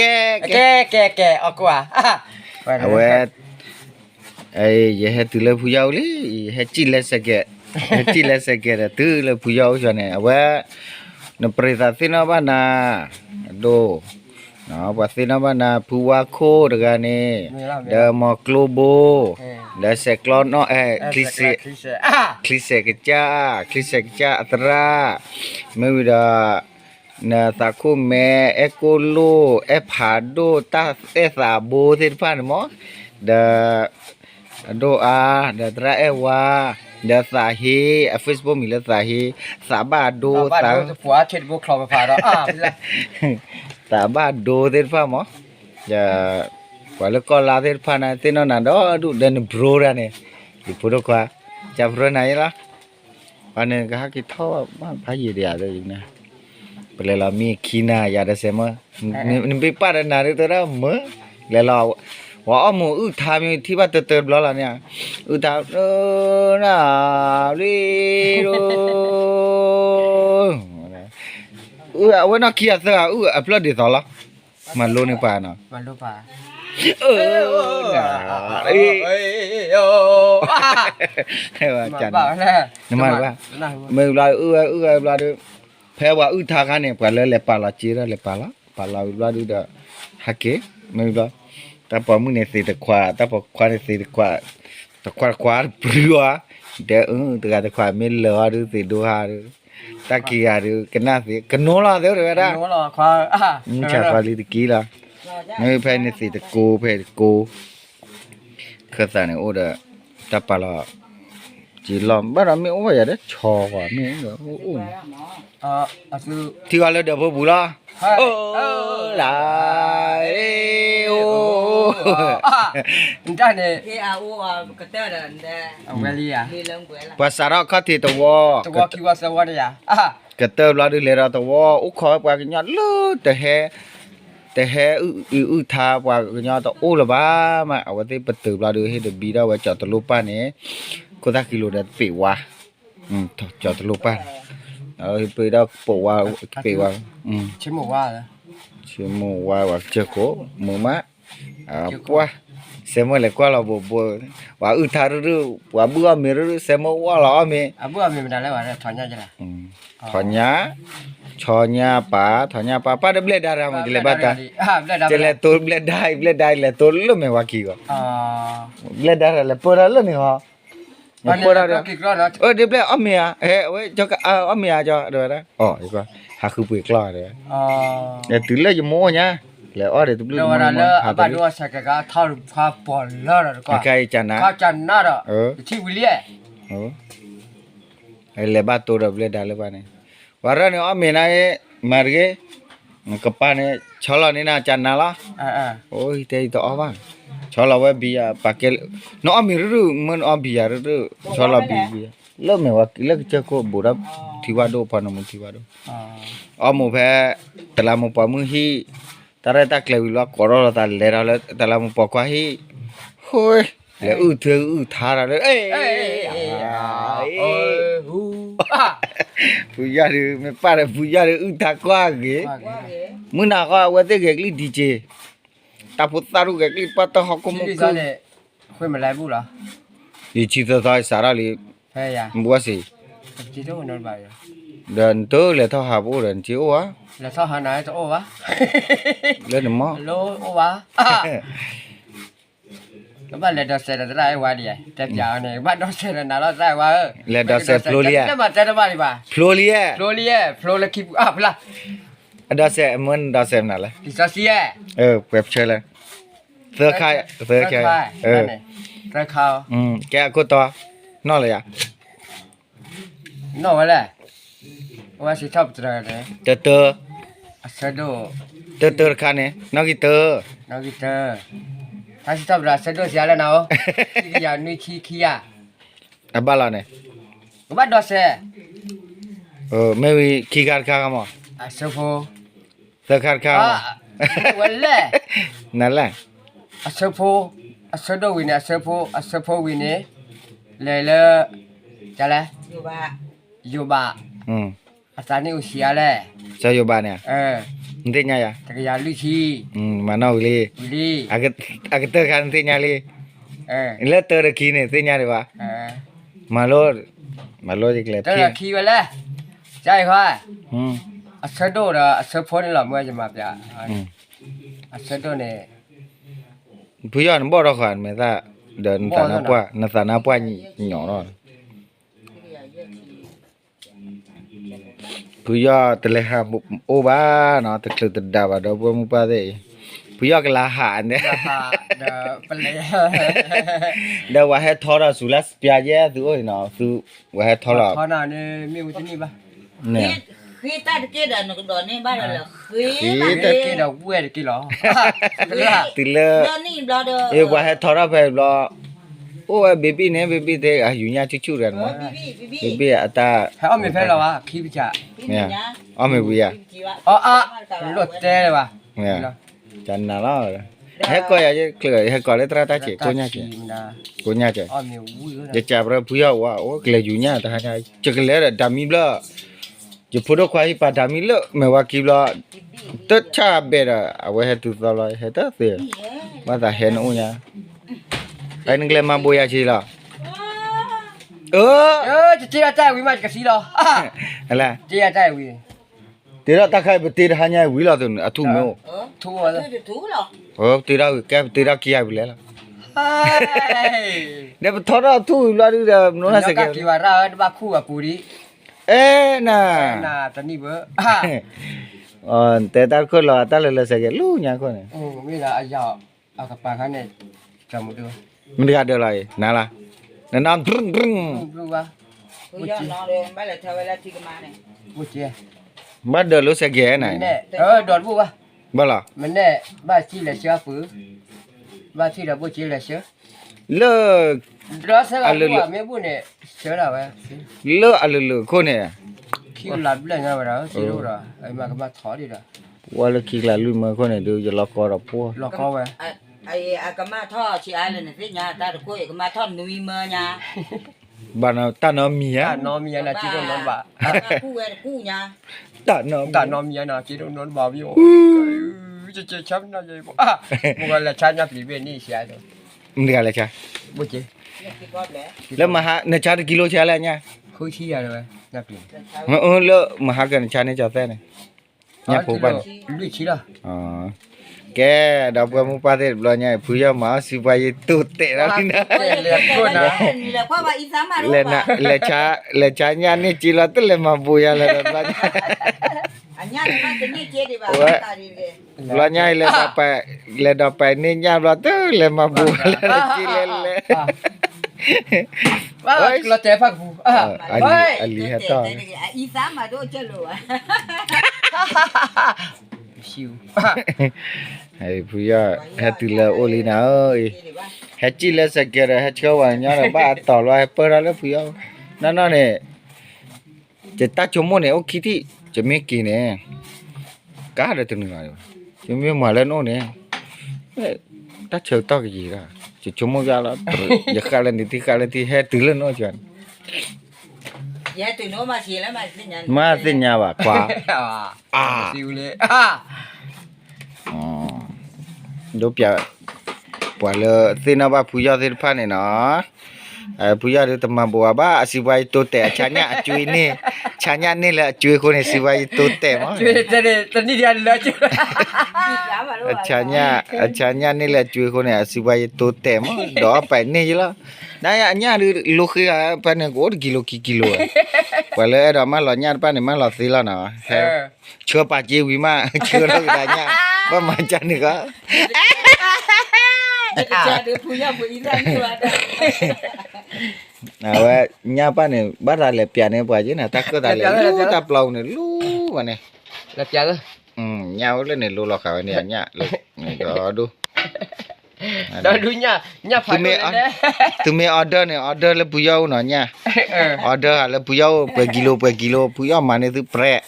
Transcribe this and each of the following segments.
ကဲ ကဲ ကဲ ကဲ အီၣ်ကိၣ်ဧါ, အဝဲ ယဟဲတုၤလၢဖုယီၢ်အအိၣ်လံ, ယဟဲစံၣ်လဲၤစဲးကဲး, ဟဲစံၣ်လဲၤစဲးကဲးဒီးတုၤလၢဖုယီၢ်အအိၣ်န့ၣ် အဝဲ နပြ့သးသ့ၣ်နီၣ်ဘၣ်နၤ, အဒိၣ်, ပှၤသ့ၣ်နီၣ်ဘၣ်နၤ ဖုဝါခိၣ်တဂၤန့ၣ်, ဒီးမီၤကျိဘိ, ဒီးစဲးကျီနီၣ်အဲၣ်, ချံစဲးကစၢ်, ချံစဲးကစၢ်အသရၣ်, မ့ၢ်ဝံၤဒီး နသးခိၣ်မဲ, အဲၣ်ကိၣ်လိၣ်, အဲၣ်ဖးဒိၣ်, တၢ်အဲၣ်သးဘိသ့ၣ်တဖၣ်န့ၣ်မး, ဒီး အဒိၣ်အါ, ဒီးသရၣ်အဲၣ်ဝါ, ဒီးသးဟ့, အ Facebook မံၤလၢသးဟ့, သးဘၣ်ဒိ, သးဘၣ်ဒိသ့ၣ်တဖၣ်မး, ဒီး ပှၤလၢကီၢ်လါသ့ၣ်တဖၣ်န့ၣ် သ့ၣ်နီၣ်နၤဒီဒူၣ် ဒီးနဘြိတၢ်န့ၣ်, ယဖိဒိၣ်ခွါ, ကၢ်ပြၢနၤယဲလီၤ, ပှၤန့ၣ်ကဟဲက့ၤထီၣ်ဘၣ်ဖးယံာ်ဒီးယၤ, ပလဲၤလီၤမံခံနၤယၤဒီးစဲးမၢ, နဘ့ၣ်ပာ်ဒီးနၤဒ်တဲဒၣ်မၢ, လဲၤလီၤ, ပှၤအီၣ်မူၤအုၣ်ထါမ့ၢ်ထံၣ်ဘၣ်တၢၢ်တၢၢ်ဘျီလီၤန့ၣ်, အုၣ်ထါ, နၤ, လံ, အဝဲနီၢ်ခံဂၤသၢဂၤအုၣ်အဖျၢၣ်ဒ်သိးလီၤ, မၤလိန့ၢ်ပှၤနီၤ, အ, နမၤဘၣ်, မ့ၢ်ဘျီအုၣ်ဝဲအုၣ်ဝဲဘျီဒီး, ဖဲပှၤအုၣ်ထါခါန့ၣ် ပှၤလၢလဲၤပာ်လီၤစ့ဒီးလဲၤပာ်လီၤ, ပာ်လီၤဝံၤဘျီဒုဒီး, ဟဲက့ၤ, မ့ၢ်ဘျီ, တၢ်ပိာ်မုၣ်န့ၣ်သ့ၣ်တခွး, တၢ်ပိာ်ခွါန့ၣ်သ့ၣ်တခွး, တခွးတခွးတပျုၤအီၤ, ဒီးအုၣ်တဂၤတခွးမ့ၢ်လၢာ်အီၤဒု သ့ၣ်ဒိဟါဒု, တၢ်ခံဂၤဒု ကနၣ်သ့ ကနိလီၤသ့အိၣ်တဝဲဒၣ်, ဆၣ်ပှၤလံတက့ၢ်လီၤ, မ့ၢ်ဖဲန့ၣ်သ့ၣ်တကိးဖဲတကိး ခၢၣ်သးန့ၣ်အိၣ်ဒီး, တၢ်ပာ်လီၤ, က့ၤလီၤဘၣ်ဒီးမ့ၢ်အိၣ်ဝဲယၤဒီးဆီဂီၤမ့ၢ်အိၣ်, ထံဂီၤလၢဒၢးဖိပူၤလီၤ, အိၣ်လၢ, အိၣ်, ပှၤစးထီၣ်ခီၣ်ထံးတဝီ, ကတၢၢ်ဘျီဒုးလဲၤဒီးတဝီ, အိၣ်ခိးဝဲပှၤကညီလၢတဟဲ တဟဲအုၣ်အုၣ်ထါပှၤကညီတအိၣ်လၢၤဘၣ်မး, အဝဲသ့ၣ်ပတုာ်ဘျီဒုးဟ့ၣ်တဘံဒီးဝဲကၠီၤတလိၣ်ပၢ်န့ၣ်, ခိၣ်သၣ်ခံလိၤဒီးပ့းဝါ, ကၠီၤတလိၣ်ပၢ်န့ၣ်, ပ့းဒီးပိာ်ဝါ, ပ့းဝါ, ဆိကမိၣ်ဝါဝဲကစၢၢ်ခိၣ်, မုာ်မး, ပှၢ်, စဲးမၢလဲၤကွၢ်လီၤဘိးဘိ, ပှၤအုၣ်ထါရုရု, ပှၤဘုၣ်အီၣ်မ့ၤရုရု, စဲးမၢဝီလီၤအီၣ်မ့ၤ, ထီၣ်ညါ, ထီၣ်ညါပၢ်, ထီၣ်ညါပၢ်, ပၢ်ဒီးဘျဲၣ်ဒါတဂၤမ့ၢ် ယလဲၤဘၣ်တၢ်, ယလဲၤတိၤဘျဲၣ်ဒါ, ဘျဲၣ်ဒါလဲၤတိၤလၢမဲာ်ဝါခံဂီၤ, ဘျဲၣ်ဒါတဂၤလဲၤပၢၢ်ထီၣ်လၢန့ၣ်ဟီ, ပၢၢ်ထီၣ်ဒီး, အၢ ဒ့ဘျဲၣ်အီၣ်မ့ၤဧါ, ဟဲ အဝဲ အီၣ်မ့ၤဧါကၠီ တဲဝဲဒၣ်, အီၣ်, ဟးဃုပှ့ၤကျီၢ်တဲဝဲ, တုၤလၢယမိၢ်အိၣ်ညါ, လဲၤအီၣ်ဒီးတဘျုးမုၢ်, ကနၣ်, လဲၤဘၣ်တိၤဒီးဘျဲၣ်ဒါလၢပှၤန့ၣ်, ပှၤရၢၢ်န့ၣ်အီၣ်မ့ၤန့ၣ်, မၤတဂ့ၤ, ကပၢ်န့ၣ် ဆီလီၤန့ၢ်နၤကနၣ်လီၤ, အိၣ်တဲယတအီၣ်ဘၣ်, ဆီလီၤဝဲဘံယၤပာ်ကဲ, နအီၣ်မ့ၤရုရု မ့ၢ်နအီၣ်ဘံယၤရုရု, ဆီလီၤဘံဘံယၤ, လၢမဲာ်ဝဲလၢကစၢၢ်ခိၣ်ဘူးဒီးထံဝၣ်ဒိၣ် ဖီနမူထံဝၣ်ဒိၣ်, အီၣ်မိၢ်ဖဲ တလးမူးပိာ်မုၣ်ဟံၣ်, တၢ်ရဲၣ်တၢ်ကျဲၤဝံၤလီၤ ကိးထီၣ်လိာ်သးလဲၤဒီးလၢတလးမူးပိာ်ခွါဟံၣ်, ဟိ, လဲၤအုၣ်ထါအုၣ်ထါဒီးလၢ, ဖုယီၢ်ဒုး မ့ၢ်ပၢ်ဒီးဖုယီၢ်ဒုး အုၣ်ထါကွၢ်ဂ့ၤ, မုၢ်နၤဃီအဝဲသ့ၣ်ဂဲၤကလံၣ်ဒံးက့ၤ, တၢ်ဖိသၣ်ဒုးဂဲၤကလံၣ်ပၢ်တၢ်ဟီၣ်ခိၣ်မုၢ်ခုၣ်, ယဆံသၢသီယစးထီၣ်လံ, ဘၣ်စ့ၢ်, ဒီးနတလဲၤထီၣ်ဟးပအိၣ်ဒီးနက့အိၣ်ဧါ, လၢနမီၢ်, ကဘၣ်လဲၤဒိးစဲးဒီးသရၣ်အဲၣ်ဝါဒံး, တဲပၠးအီၤန့ၣ် ကဘၣ်ဒိးစဲးဒီးနၤလီၤသရၣ်အဲၣ်ဝါဧၢ, လဲၤဒိးစဲးဖျိလံဧါ, ဖျိလံဧါ, ဖျိလံဧါ, ဖျိလၢခံပူၤအါဖျါ, အဒိးစဲးအမၢနဒိးစဲးမနုၤလဲၣ်, ပှဲၤပဆၢလဲၣ်, သၢခါ, သၢခါ, သၢခါ, ကဲအခိၣ်တီ, နီၣ်လၢယၤ နီၣ်ဝဲလဲၣ်, အဝဲစံးထီၣ်ပတြၢၤန့ၣ်, တၢတၢ, အဆၢဒိၣ်, တၢတၢတခါန့ၣ် နီၣ်ဂံၢ်တၢ, နီၣ်ဂံၢ်တၢ, တၢ်စံးထီၣ်ပတြၢၤအဆၢဒိၣ်စံးအါလၢနၤဧိၤ, ခံကယၤနွံဆံခံယၤ, အဘၣ်လီၤန့ၣ်, ကဘၣ်ဒိးစဲး, မ့ၢ်ဝံၤခံခါတခါမး, အဆၢဖိ, သၢခါတခါမး, ဝဲလဲၣ်, နလဲၣ်, အဆၢဖိ, အဆၢဒိၣ်ဝံၤန့ၣ် အဆၢဖိ, အဆၢဖိဝံၤန့ၣ်, လဲၤလၢ, လဲၣ်, ယိၤဘး, အသးန့ၣ်အိၣ်ဆံးအါလဲၣ်. စီၤယိၤဘးန့ၣ်, နသ့ၣ်ညါယၤ, တကယၤလွံၢ်ဆံ, မၤနီၣ်ဝံၤလံ, အကတၢၢ်ခါနသ့ၣ်ညါလံ, လၢတၢတခံန့ၣ် သ့ၣ်ညါဒံးဘၣ်, မၤလိ, မၤလိယကျဲဖံ, တၢတခံဝဲလဲၣ်, ကါအံၤခီ, အဆၢဒိၣ်ဒီးအဆၢဖိန့ၣ်လီၤ မ့ၢ်ယမၤပျး, အဆၢဒိၣ်န့ၣ်, ဖုယီၢ်နဘီၣ်ထီၣ်ဃီ နမဲာ်သၣ်, ဒီးနသးနါပှၢ်, နသးနါပှၢ်ညီညီလီၤ. ဖုယီၢ်တလဲၤဟးအိၣ်ဘၣ်နီၤ, တချုးတဒါဘၣ်ဒီးပှၤမုၢ်ပှၢ်သ့ၣ်အံၤ, ဖုယီၢ်ကလၤဟးန့ၣ်, ဒီးဝဲဟဲထီထီၣ်ဆူလၢပျၢၤယဲၢ်သုအိၣ်အံၤနီၤ, သုဝဲဟဲထီလီၤ, ဃ့တၢ်တက့ၢ်ဒီးနကဒီးန့ၣ်ဘၣ်ဒီးလၢ, ဃ့တၢ်တက့ၢ်ဒီးဝဲၢ်တက့ၢ်လီၤ, တုၤလၢ, ပှၤဟဲထီထီၣ်ဖဲဘျီ, အိၣ်ဝဲ baby န့ၣ် baby သ့ၣ်အယူၤညၣ်ဆူၣ်ဆူၣ်တဂၤန့ၣ်မး, baby အတၢ်, အီၣ်မ့ၤဝံၤဧါ, လိၣ်တဲလၢၤဘၣ်, တနၤလီၤ, ဟဲကီၢ်ယၤ, ဟဲကီၢ်လၢသရၣ်တၢ်ဆံး, ကိညၣ်ဆံး, ယကးပြၢဖုယီၢ်ဝဲ အိၣ်ကလဲၤယူၤညၣ်တဟါညါ, ယကလဲၤဒီးဒၤမံဘျီ, ယဖိဒိၣ်ခွါဟံၣ်ပာ်ဒၤမံလၢမဲာ်ဝါခံဘျီ, တဆၣ်ဘဲဒီး အဝဲဟဲတုၤသီဘျီ ဟဲတသ့, ဘၣ်သးဟဲနအိၣ်ညါ, နကလဲၤမၤဘိးယၤဆံးလီၤ, တက့ၢ်တၢ်ဝံၤမး ယကသံလီၤ, တ့တၢ်ဝံၤ, တ့ထီၣ်တၢ်ခါအံၤ ပတ့တဟါညါအံၤဝံၤလီၤ, အထူၣ်မ့ၢ်အိၣ်, တ့ထီၣ်ဝံၤကဲ ပတ့ထီၣ်ခံဂၤဝံၤလဲၣ်လီၤ, ဒီးပထီထီၣ်ထူၣ်ဝံၤဘျီဒုဒီး မနုၤလၢစဲးကဲး, အဲနၤ, တဲတၢ်တခိၣ်လီၤ တၢ်လၢလၢစဲးကဲးလူညါခိၣ်န့ၣ်, မ့ၢ်တဂၤဒၢးလီၤအံၤ နၤလီၤ, နနီၢ်, ဘၣ်ဒၢးလၢစဲးကဲးနၤ, ဘၣ်လီၤ, ဘၣ်ထံၣ်ဒီးဘိၣ်က့လဲၤဆၢ, လၢ, အလၢလၢ, လၢအလၢလၢခိၣ်န့ၣ်, ပှၤလၢခံကလးလွံၢ်မၢခိၣ်န့ၣ်ဒုး ယလီၤကီဒီးပှၢ်, လီၤကီဝဲ, အကမၣ်ထီၣ်ဆံးအါလဲၣ် နသ့ၣ်ညါ တၢ်တခိၣ်အံၤ ကမၣ်ထီၣ်နွံမၢညါ, ဘၣ်တၢ်နီတမံၤဧါ, တၢ်နီတမံၤဧါ နက့ဒိၣ်နီတဘၣ်, တၢ်နီတမံၤဧါ နက့ဒိၣ်နီတဘၣ်, မ့ၢ်လဲၤဆါညၣ်ပျံၤဘ့ၣ်န့ၣ်, မတၤလဲၤဆါ, လၢမဟါ နဆါတကံလိဆါလၢညါ, လၢမဟါကနဆါန့ၣ်ကၠီၤသဲန့ၣ်, ညၣ်ဖိဘၣ်န့ၣ်, ကဲ, ဒီပုၢ်ဝဲၢ်မုၢ်ပှၢ်သ့ၣ်တဘျီညါအံၤ ဖုယီၢ်မၤအီၣ်စံးပှၤယတိၤတဲာ်လီၤ, လဲၤဆါညၣ်န့ၣ်က့လီၤ တလဲၤမၤဘိးယၤလၢၤဒီးဘျီညါ, ဝဲ, ဘျီညါအံၤ လဲၤဒီးပာ်န့ၢ်ညၣ်ဘျီ တလဲၤမၤဘိးလဲၤက့လဲၤလဲၤ, လီၤတဲာ်ဖးကပူၤ, အလံၤဟဲထီၣ် ဖုယီၢ် ဟဲတုၤလၢအိၣ်လံနၤဧၢ, ဟဲစံၣ်လၢစဲးကဲးဒီး ဟဲဆှၢဝဲညီဒီး ဘၣ်အတီၤလီၤ ဟဲပၢၢ်ထီၣ်လၢဖုယီၢ်, နီၢ်နီၢ်န့ၣ်, ယတၢ်ဆိကမိၣ်န့ၣ် အိၣ်ခံထံၣ်, ယမ့ၢ်က့ၤန့ၣ်, ကါဒီးတနုာ်ဘၣ်, ယမ့ၢ်မၤလၢနအိၣ်န့ၣ်, တၢ်ဆၢကတီၢ်ကယံာ်လီၤ, ယဆိကမိၣ်ယါလီၤ, ယဃၣ်လၢနထံၣ်ဃၣ်လၢနထံၣ် ဟဲတုၤလၢနအိၣ်ကန့ၣ် မ့ၢ်သ့ၣ်ညါဘၣ် ကွၢ်, အါ, ဒိးပျး, ပှၤလၢသ့ၣ်နီၣ်ဘၣ်ဖုယီၢ်သ့ၣ်တဖၣ်န့ၣ်နီၤ, ဖုယီၢ်ဒုးတမၤဘိးအဘၣ် အစံးပှၤယတိၤတဲာ် အဆါညၣ်အကွ့န့ၣ်, ဆါညၣ်န့ၢ်လၢအကွ့အဃိန့ၣ် စံးပှၤယတိၤတဲာ်မး, အဆါညၣ်န့ၢ်လၢအကွ့အဃိန့ၣ် အစံးပှၤယတိၤတဲာ်မး ဒီးအပာ်န့ၢ်ယလီၤ, နအညၣ်ဒုးလိဃ့ဂၤဖဲန့ၣ် ကအိၣ်တကံလိခံကံလိဝဲ, ပှၤလၢအဲၣ်ဒိးမၢလီၤညၣ်တဖၣ်န့ၣ် မၢလီၤသ့လီၤနီၤ, ဆှၢပာ်က့ဝံၤမး ဆှၢထီၣ်ကဒါညၣ်, ဘၣ်မၤကန့ၣ်ဃီ အဝဲညၣ်ပၢ်န့ၣ် ဘၣ်သးလဲၤပျးန့ၢ်ပှၤက့န့ၣ် တၢ်ကၢၣ်သးလဲၤပျးန့ၢ်ပှၤက့န့ၣ် တၢ်ပျီပူၤန့ၣ် လူဝဲန့ၣ်, ညၣ်အိၣ်လၢန့ၣ် လိလီၤဃာ်ဝဲန့ၣ် အညၣ်လၢန့ၣ်ဒီဒူၣ်, သုမ့ၢ် order န့ၣ် order လၢဖုယီၢ်အိၣ်နီၤညၣ်, order လၢဖုယီၢ်အိၣ် ပှဲၤကံလိ ပှဲၤကံလိ ဖုယီၢ်မၤန့ၢ်သုပြဲး,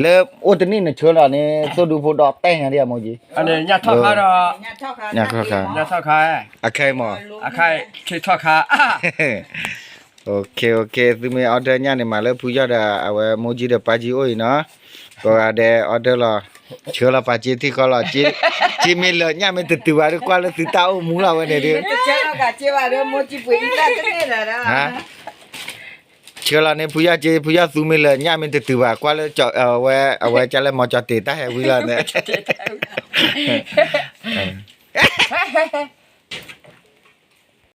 လၢအိၣ်တနံၣ်နဆှၢလီၤန့ၣ် သိၣ်ဒူဖိဒီးတဲညါဒ်အမိၢ်က့ ညၣ်ထီၣ်ခါဒီး, ညၣ်ထီၣ်ခါ, အခဲအံၤမး, အခဲအံၤထီၣ်ခါ, OK OK သုမ့ၢ် order ညၣ်န့ၣ် မၤလၢဖုယီၢ်ဒီး အဝဲမိၢ်ကၠံဒီးပၢ်ကၠံအိၣ်အံၤနီၤ, ကိးဂၤဒဲး order လီၤ, ဆှၢလီၤပာ်စ့ထံဃီလီၤ, ကၠ့မ့ၢ်လၢာ်ညၣ်မ့ၢ်တတုၤဘၣ်ဒီး ကွၢ်လၢသုတၢ်အိၣ်မူလီၤဝဲန့ၣ်ဒီး, ဆှၢလီၤန့ၣ် ဖုယီၢ်ကၠ့ ဖုယီၢ်သူမ့ၢ်လၢာ်ညၣ်မ့ၢ်တတုၤဘၣ် ကွၢ်လၢ အဝဲ အဝဲကၢ်လၢမီၤကၠီၤတ့ၢ်တၢ်ဟဲဝံၤလီၤန့ၣ်